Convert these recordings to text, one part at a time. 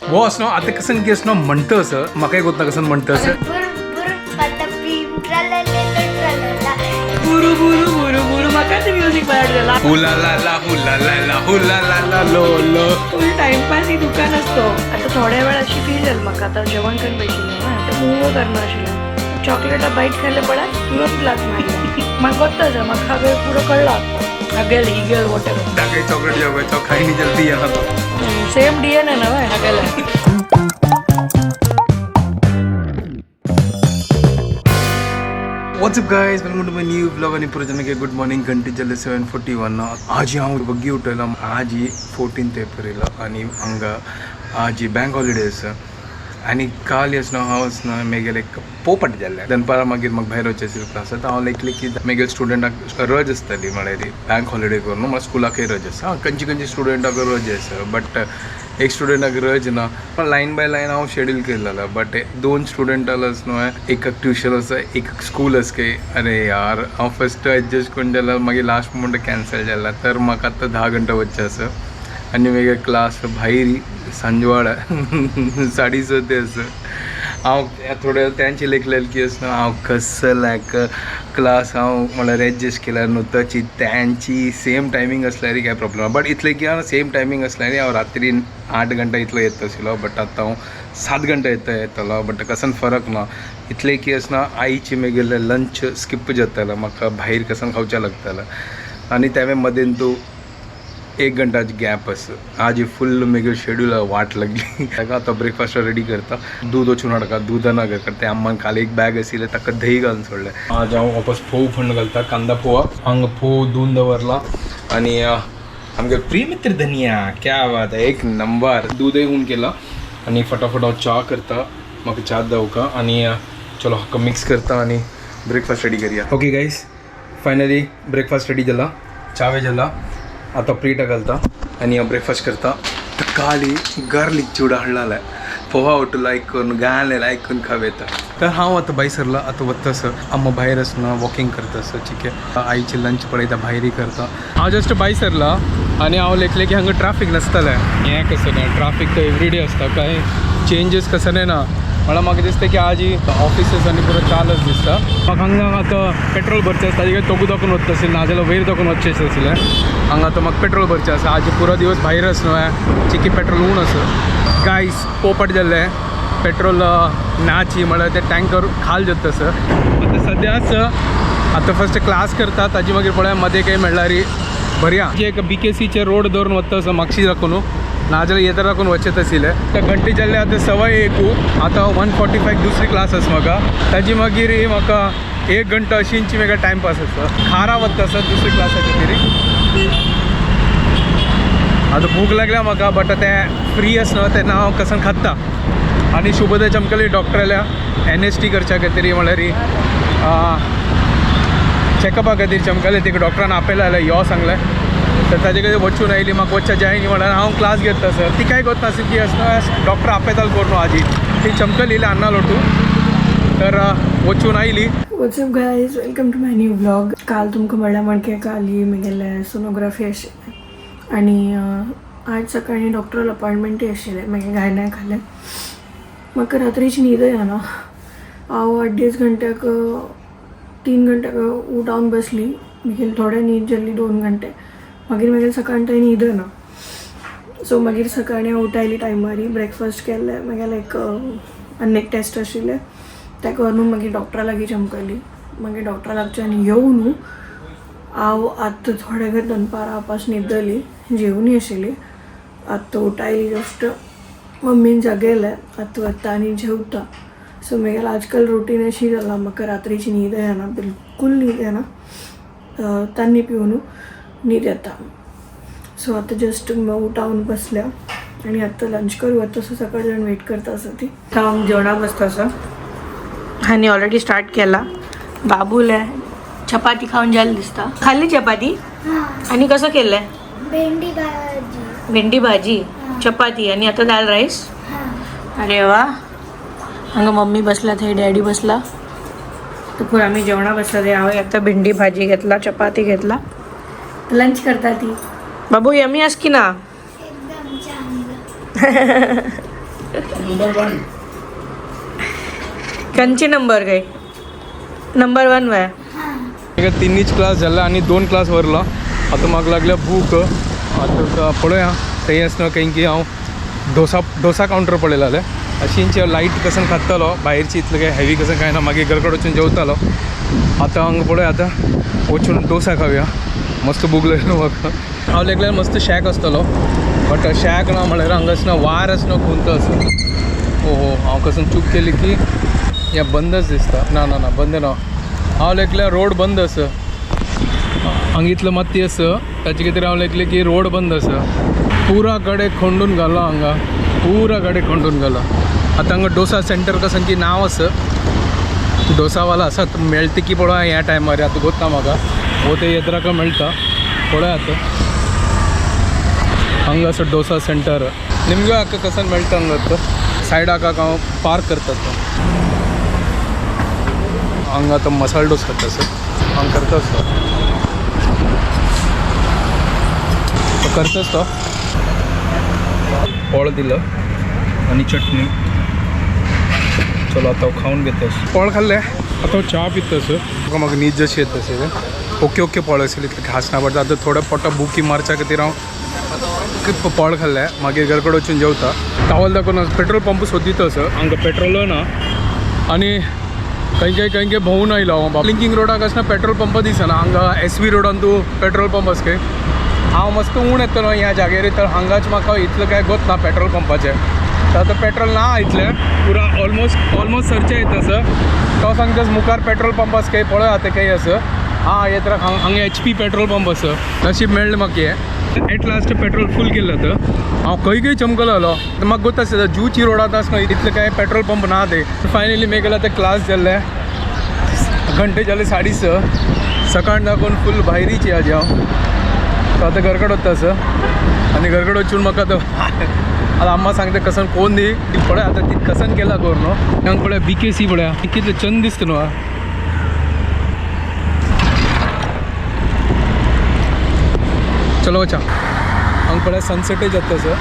हो असं आता कसं की असं म्हणतं असं म्हाका एक वतना कसं म्हणतं असं बुरु बुरु बुरु बुरु म्हाका ते म्युझिक बरं जाला. हुला ला ला हुला ला ला हुला ला ला लो लो. फुल टाइमपास ही दुकान असतो. आता थोड्या वेळ अशी फील जाल म्हाका. आता जेवण करून बशिल्लें आतां मुवो करना आशिल्लें. चॉकलेटा बायट खायले पळय तुरंत लात मारली. म्हाका गोत्ता जा म्हाका हांवें पुरो कळ्ळा हागेल हिगेल what ever. ताका चॉकलेट जेवपाचो खाई नी जल्दी या तो. सेम डीएनए ना व्हय हागेले. What's up guys, welcome to my new vlog. आणि पुरजनके गुड मॉर्निंग. घंटी जाल्ले 7:41. आज हांव वग्गी उठयला. आज 14 एप्रिल आणि हांगा आज बँक हॉलिडे आसा. आनी काल आसना हांव आसना मेगेले एक पोपट जाल्ले दनपारा मागीर म्हाका भायर वचचें आशिल्लें क्लासाक. हांव लेखलें की मेगेले स्टुडंटाक रज आसतली म्हळ्यार बँक हॉलिडे करून म्हाका स्कुलाकय रज आसा. खंयची खंयची स्टुडंटाक रज आसा बट एक स्टुडंटाक रज ना. पण लायन बाय लायन हांव शेड्यूल केलेलो बट दोन स्टुडंटालाच न्हय एकाक ट्युशन आसा एक स्कूल आसा. अरे यार हांव फस्ट एडजस्ट करून जाला मागीर लास्ट मोमेंट कॅन्सल जाला. तर म्हाका आतां 10 घंटा वचचें आसा आनी मागीर क्लास भायर सांजवाडा 6:30 ते आसा. हांव थोड्या तेंचे लेखलें की आसना हांव कसं लायक क्लास हांव म्हळ्यार एडजस्ट केल्यार न्हू तची तेंची सेम टायमींग आसल्यार काय प्रॉब्लम बट इतलें की हांव सेम टायमींग आसल्यार हांव रात्री 8 घंटा इतलो येता आशिल्लो बट आतां हांव 7 घंटा येतलो बट कसन फरक ना. इतलें की आसना आईची मागीर लंच स्कीप जातालो म्हाका भायर कसन खावचें लागतालें आनी तेवें मदेन तूं 1 घंटाची गॅप आसा. आज फुल मागीर शेड्यूल वाट लागली. ताका आतां ब्रेकफास्ट रेडी करता. दूद वचून हाडका दूद ना करता. अम्मान काल एक बॅग आशिल्लें ताका दही घालून सोडलें. आज हांव वापस फोव फंड घालता कांदा फोवा हांगा फोव धुवन दवरला. आनी आमगे प्रिय मित्र धनिया क्या बात आहे एक नंबर. दूदय हून केला आनी फटाफट हांव च्या करता. म्हाका च्या दवका आनी चलो हाका मिक्स करता आनी ब्रेकफास्ट रेडी करया. Okay guys, finally breakfast ready जाला, चावे जाला. आता प्लेट घालता आनी हांव ब्रेकफास्ट करता. काली गार्लीक चिवडा हाडलेला पोहा ओटू लायक करून गाले लायक करून खावेता. तर हांव आतां भायर सरला आतां वता सर अम्मा भायर आसना वॉकिंग करता सर. ठीक आहे आईचे लंच पळयता भायरय करता. हांव जस्ट भायर सरला आनी हांव लेखलें की हांगा ट्राफीक नासतलें. हें कसं ना ट्राफीक तर एवरीडे आसता कांय चेंजीस कसं ना. म्हळ्यार म्हाका दिसता की आज ऑफिसीस आनी पुरो चालच दिसता. म्हाका हांगा आतां पेट्रोल भरचें आसता ताजे तोगू दाखोवन वचता आशिल्लें नाजाल्यार वयर दाखोवन वचचें आशिल्लें. हांगा आतां म्हाका पेट्रोल भरचें आसा. आज पुरो दिवस भायर आस न्हू चिकी पेट्रोल उण आसा. गायस पोपट जाल्लें पेट्रोल नाची म्हळ्यार ते टँकर खाल जाता आसा. आतां सद्याच आतां फस्ट क्लास करता ताजी मागीर पळय मदें कांय मेळ्ळ्यार भरया. एक BKCचे रोड धरून वता आसा मागशी दाखोवन नाजाल्यार येता दाखोवन वचत आशिल्लें. त्या घंटे जाल्ले आतां 1:15. आतां 1:45 दुसरी क्लास आसा म्हाका. ताजी मागीर म्हाका 1 घंटा अशींची म्हाका टायमपास आसा. खारा वता आसा दुसरी क्लासाच्या तरी. आतां भूक लागल्या म्हाका बट तें फ्री आसना तेन्ना हांव कसन खाता. आनी शुभोदय चमकली डॉक्टराल्या NST करच्या खातीर म्हळ्यार चॅकअपा खातीर चमकले तिका डॉक्टरान आपयला जाल्यार यो सांगलें. तर ताजे खातीर वचून आयली. म्हाका वचच्या जाय न्ही म्हळ्यार हांव क्लास घेता सर. तिकाय गोत नासली की आसना डॉक्टर आपयतालो करून आजी ती चमकली अन्ना लोटू तर वचून आयली. What's up guys, welcome to my new vlog. काल तुमकां म्हणल्यार म्हणके काल म्हगेलें सोनोग्राफी आशिल्लें आनी आज सकाळी डॉक्टराल अपॉयंटमेंटय आशिल्लें. मागीर गायनाक खालें. म्हाका रात्रीची न्हीदय येना. हांव 2.5 घंट्याक 3 घंट्याक उठावन बसली. मागीर थोडे न्हीद जाल्ली 2 घंटे. मागीर मागीर सकाळी थंय न्हीद येना. सो मागीर सकाळी हांव उठायली टायमारी ब्रेकफास्ट केलें. मागीर लायक आनी एक टेस्ट आशिल्लें तें करून मागीर डॉक्टरा लागीं चमकली. मागीर डॉक्टरा लागच्यान येवन हांव आतां थोडे वेळ दनपारां पास न्हिदली. जेवनी आशिल्ली. आतां उठायली जस्ट मम्मीन जागयलें. आतां वता आनी जेवता. सो मागीर आजकाल रुटीन अशी जाला म्हाका रात्रीची न्हीद येना, बिलकूल न्हीद येना. तान्नी पिवन न्हीद येता. सो आतां जस्ट उठावन बसल्या आनी आतां लंच करू. आतां सो सकाळच्यान वेट करता आसा ती. आतां हांव जेवणाक बसता आसा आनी ऑलरेडी स्टार्ट केला. बाबूल चपाती खावन जालें दिसता. खाल्ली चपाती आनी कसं केलंय? भेंडी भाजी. भेंडी भाजी चपाती आणि आता दाल राईस. अरे वा. हांगा मम्मी बसला थंय डॅडी बसला. तर आम्ही जेवणा बसला ते. हांवें आता भेंडी भाजी घेतला चपाती घेतला. लंच करता ती. बाबू यमी आस की ना? एकदम चांगलं. नंबर 1. कंची नंबर काय? नंबर 1 वय. तिन्हीच क्लास झाला आणि 2 क्लास वरला. आता म्हाका लागल्या भूक. आतां पळोवया थंय आसना खंय की हांव डोसा डोसा कावंटर पळयला जाल्यार अशींच लायट कसन खातालो, भायरची इतलें काय हेवी कसन कांय ना. मागीर घरा कडेन वचून जेवतालो. आतां हांगा पळय, आतां वचून डोसा खावया. मस्त भूक लागली म्हाका. हांव लेगल्यार मस्त शॅक आसतलो, बट शॅक ना म्हळ्यार हांगा आसना वार आसना कोणतो आसा. ओहो, हांव कसन चूक केली की हें बंदच दिसता. ना ना ना, बंद ना. हांव लेखल्यार रोड बंद आसा. हांगा इतलो माती आसा ताचे खातीर हांव लेखलें की रोड बंद आसा. पुरा कडेन खंडून घाला हांगा, पुरा कडेन खंडून घाला. आतां हांगा डोसा सेंटर कसन की नांव आसा, डोसावाला आसा मेळटा की पळोवया ह्या टायमार. आतां गोत ना म्हाका, हो ते येत्राका मेळटा पळोवया. आतां हांगा आसा डोसा सेंटर. निमगो हाका कसन मेळटा हांगा सायडाक हांव पार्क करतात. हांगा आतां मसाला डोसा खाता सर. हांगा करताच तो, तो करताच तो. पोळ दिलं आणि चटणी. चलो आता खाऊन घेतस. पोळ खाल्ले आता चहा पितस. म्हाका न्हीद जशी येत असेल. ओके ओके पोळ असेल इतलें खास ना, बट आतां थोडे पोटा बुकी मारच्या खातीर हांव पोळ खाल्लें. मागीर घर कडेन वचून जेवता. तावल दाखोवन पेट्रोल पंप सोदीत आसा. हांगा पेट्रोल ना आनी खंय खंय खंय खंय भोंवून आयलो हांव. लिंकींग रोडाक आसना पेट्रोल पंप दिसना. हांगा एस व्ही रोडान तूं पेट्रोल पंप आसा खंय. हांव मस्त उण येतलो ह्या जाग्यार, तर हांगाच म्हाका इतलें कांय गोत ना पेट्रोल पंपाचें. तर आतां पेट्रोल ना इतलें पुरा ऑलमोस्ट ऑलमोस्ट सरचें येता आसा. तो सांगताच मुखार पेट्रोल पंप आसा खंय पळय आतां खंय आसा. हां येता हांगा एच पी पेट्रोल पंप आसा. नशीब मेळ्ळें म्हाका हें. एट लास्ट पेट्रोल फूल केलें. आतां हांव खंय खंय चमकलो आलो. म्हाका गोत आसता जुची रोडांत आसना इतलें कांय पेट्रोल पंप ना ते. फायनली मेगेलें आतां क्लास जाल्लें. घंटे जाले 6:30. सकाळ दाखोवन फूल भायरीची आज हांव. सो आतां घरकडेन वता आसा आनी घरकडेन वचून म्हाका आतां आतां अम्मा सांगता कसन कोण दी पळय आतां ती कसन केला करून न्हू. हांगा पळय बी के सी पळया कितलें चंद दिसता न्हू. चलो वचा. हांगा पळय सनसेटय जाता सर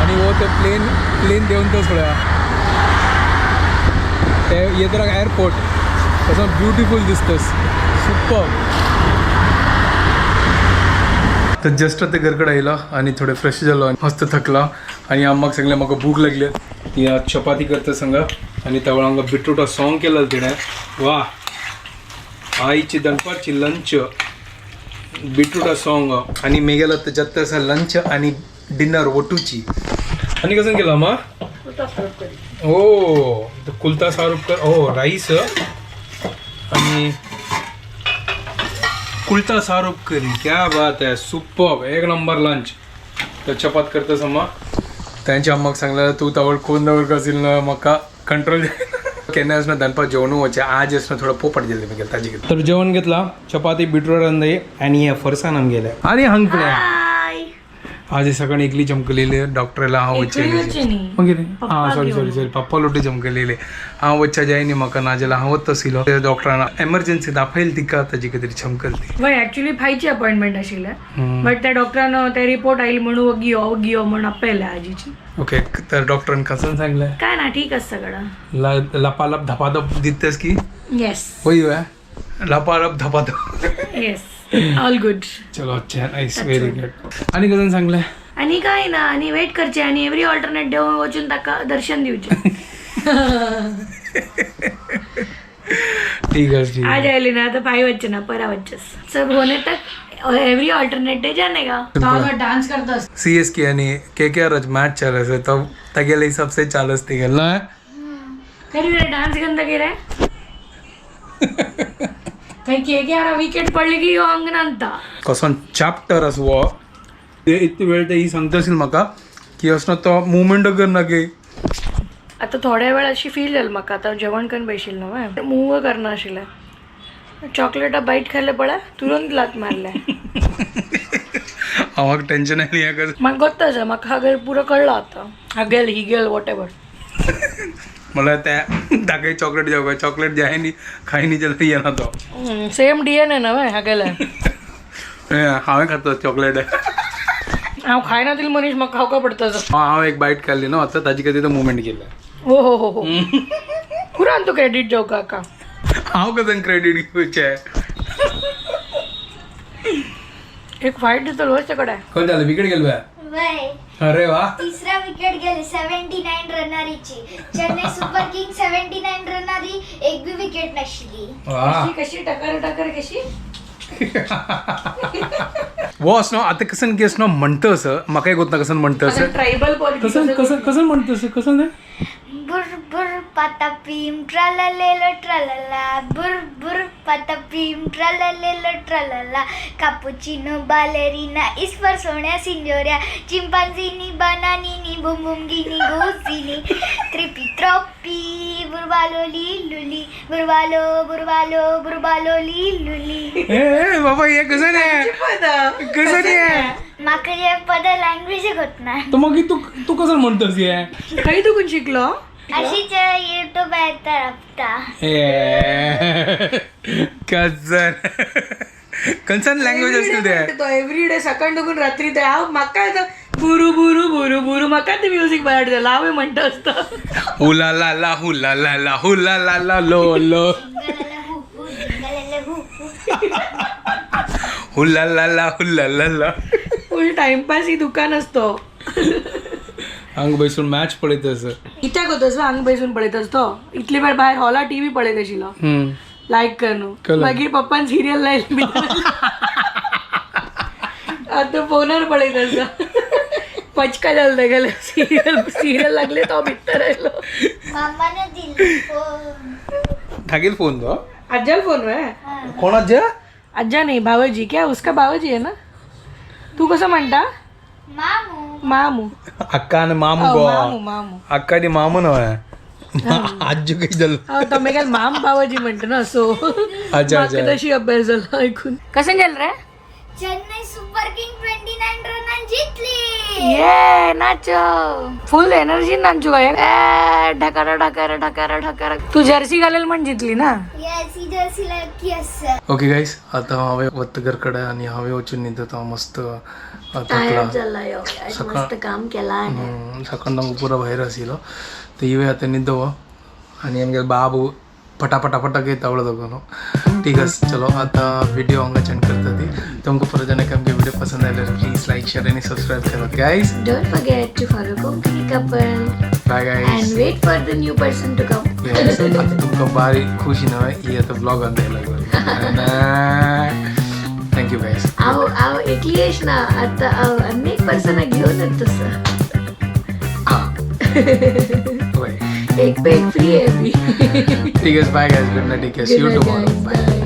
आनी हो ते प्लेन प्लेन देंवन तस पळया ते येद्राक एअरपोर्ट कसो ब्युटिफूल दिसतस, सुपर. तर जस्ट ते घरकडे आयलो आनी थोडे फ्रेश जालो आनी मस्त थकला आनी अम्माक सांगलें म्हाका भूक लागली. ती चपाती करता सांगा आनी तवळ हांगा बिटरूटा सॉंग केलं तिणें. वा, आईची दनपारची लंच बिटरूटा सॉंग आनी मेगेलो जाता आसा लंच आनी डिनर वटूची. आनी कसं केलं अम्मा? हो कुलता सारूप कर. हो राईस आणि कुलता सारूप करी. क्या बात आहे, सुपर, एक नंबर लंच. तर चपात करतस अम्मा. त्यांच्या अम्माक सांगलें तूं तवळ कोण दवर कसील ना म्हाका कंट्रोल केन्ना आसना दनपार जेवण वचें. आज आसना थोडं पोपट गेले मी ताजी. तर जेवण घेतला चपाती बिटरूट रंदई आणि फरसाण आम गेले आणि हांग पळय आज सकाळी एकली चमकलेली डॉक्टरला हांव एकली वच्चे वच्चे न्ही. मगीर हां सॉरी सॉरी सॉरी, पप्पा लोटी चमकलेले. हांव वच्चा जाय न्ही म्हाका, नाजाल्यार हांव वतसिलो. डॉक्टरान एमर्जन्सी दाखयल तिका, ताजी खातीर चमकल ती. वय ॲक्च्युली फायची अपॉइंटमेंट आशिल्लें, बट त्या डॉक्टरान ते रिपोर्ट आयली म्हणून वगी यो वगी यो म्हणून आपयलें आजीची. ओके, तर डॉक्टरान कसं सांगलें? काय ना, ठीक आसा सगळं. लपालप धपाधप दितस की? येस. होय होय, लपालप धपाधप. Yes, all good. चलो अच्छा, नाईस, व्हेरी गुड. आणि कसं सांगलें? आणि काय ना, आणि वेट करचे आणि एव्हरी ऑल्टरनेट डे वचून ताका दर्शन दिवचे. ठीक आहे, ठीक. आज आयली ना तर पाय वच्चे ना परा वच्चेस सब होने तक एव्हरी ऑल्टरनेट डे जाने का. तो डान्स करतस. सीएसके आणि केकेआर मॅच चालू असेल तर तगेले हिसाब से चालू असते गेल ना. तरी डान्स गंद गेलाय काही के के आर विकेट पडली की ह्यो अंगणांता. कसो चॅप्टर आसा हो ते इतले वेळ ते ही सांगता असेल म्हाका की असो तो मुवमेंट करना की. आता थोड्या वेळ अशी फील जाल म्हाका. आता जेवण करून बैशील ना, मूव करना आशिल्लें. चॉकलेटा बाईट खाल्ले पळय, तुरंत लात मारले. हांव टेन्शन आयली हें कर. म्हाका गोत्त आसा, म्हाका हागेल पुरो कळ्ळो आतां. हागेल हिगेल what ever. म्हणल्यार त्या ताकाय चॉकलेट जावं चॉकलेट जाय न्ही खाय न्ही जाल्यार येना तो. सेम डीएनए ना वय हागेले. हांवें खाता चॉकलेट. हांव खायना दिल मनीस म्हाका खावका पडटा. हांव एक बायट काडली न्हू आतां ताजी खातीर तो मुवमेंट केला. हो हो हो हो, पुरान तूं क्रेडीट जेव काका. हांव कसं क्रेडीट घेवचें? एक फायट दितलो वच कडे. कोण झालं विकेट गेलो बा? वय. अरे वा. तिसरा विकेट गेले 79 रनारीची. चेन्नई सुपर किंग 79 रनारी एक बी विकेट नसली. वा. कशी टकर टकर कशी. वॉस न्हू आतां कसन केस न्हू म्हणटा असं म्हाका एक वतना कसन म्हणटा असं ट्रायबल. कसन कसन कसन म्हणटा असं कसं न्हय. बुर बुर पातापीम ट्रललेलो ट्रलला, बुर बुर पातापीम ट्रललेलो ट्रलला, कापुचिनो बालेरिना इस्पर सोन्या सिंजोऱ्या, चिंपांझीनी बनानीनी बुम बुम गिनी गोझिनी, त्रिपी त्रोपी बुरबालोली लुली, बुरबालो बुरबालो बुरबालोली लुली. ए ए, बाबा हे कसं नाही, कसं नाही. म्हाका हे पद लँग्वेज होत ना. तर मग तू तू कसं म्हणतोस हे? काही तू कोण शिकलो? अशीच युट्यूब तर. ए, कसं कंसन लँग्वेज असतील ते. तो एव्हरी डे सकाळ ढकून रात्री ते हांव म्हाका येता बुरू बुरू बुरू बुरू, म्हाका ते म्युजीक भायर जालां हांव म्हणटा आसता. हुला ला ला हुला ला ला हुला ला ला लो लो हुला ला ला हुला ला ला. फुल टाइमपास ही दुकान असतो. हांगा बसून मॅच पळयत असं. कित्याक होतस हांगा बसून पळयत असतो? इतले वेळ भायर हॉला टीव्ही पळयत आशिल्लो लायक करून. कळलं. मागीर पप्पान सिरियल लायली, आतां फोनार पळयत आसा. पचका जालो तेगेले. सिरियल सिरियल लागले तो भितर आयलो. मामाने दिली फोन. ठाकील फोन तो. आज्याल फोन वे. कोण आज्या? आज्या नाही, भावजी. क्या उसका भावजी आहे ना? तू कसं म्हणता? मामू. मामू. अक्का आणि मामू. हो, गो. मामू मामू. अक्का आणि मामू नव्हे, आजू काही झालं. हो, तो मी काय माम भावजी म्हणतो ना सो. अच्छा म्हाका अच्छा. तशी अभ्यास झाला ऐकून. कसं गेलं रे? चेन्नई सुपर किंग 29 रनान जिंकली. ये नाच, फुल एनर्जी नाचू काय. ए, ढकार ढकार ढकार ढकार. तू जर्सी घालेल म्हण जिंकली ना? येस, ही जर्सी लकी असं. ओके गाईस, आता हांवें वता घर कडेन आनी हांवें वचून न्हिदता हांव मस्त थकला. मस्त काम केला. सकाळ पुरा भायर आशिल्लो तर इवे आतां न्हिदो आनी आमगे बाबू पटापटा पटा घेता दोघांनो. ठीक आसा, चलो आता व्हिडिओ हांगा सेंड करता ती. तुमकां परत आनी आमगे व्हिडिओ पसंद आयल्यार प्लीज लायक शेअर आनी सबस्क्रायब करात guys. Don't forget to follow Konkani couple. Bye guys. And wait for the new person to come. आता तुमकां बारी खुशी न्हय ही आतां ब्लॉगान जायला लागला. Thank you guys. हांव हांव एकली येश ना आतां, हांव अनेक पर्सनाक घेवन येता तसं. हां वय. एक पे एक फ्री आहे. ठीक आहे, बाय गाईज, गुड नाईट. ठीक आहे, सी you tomorrow. Bye.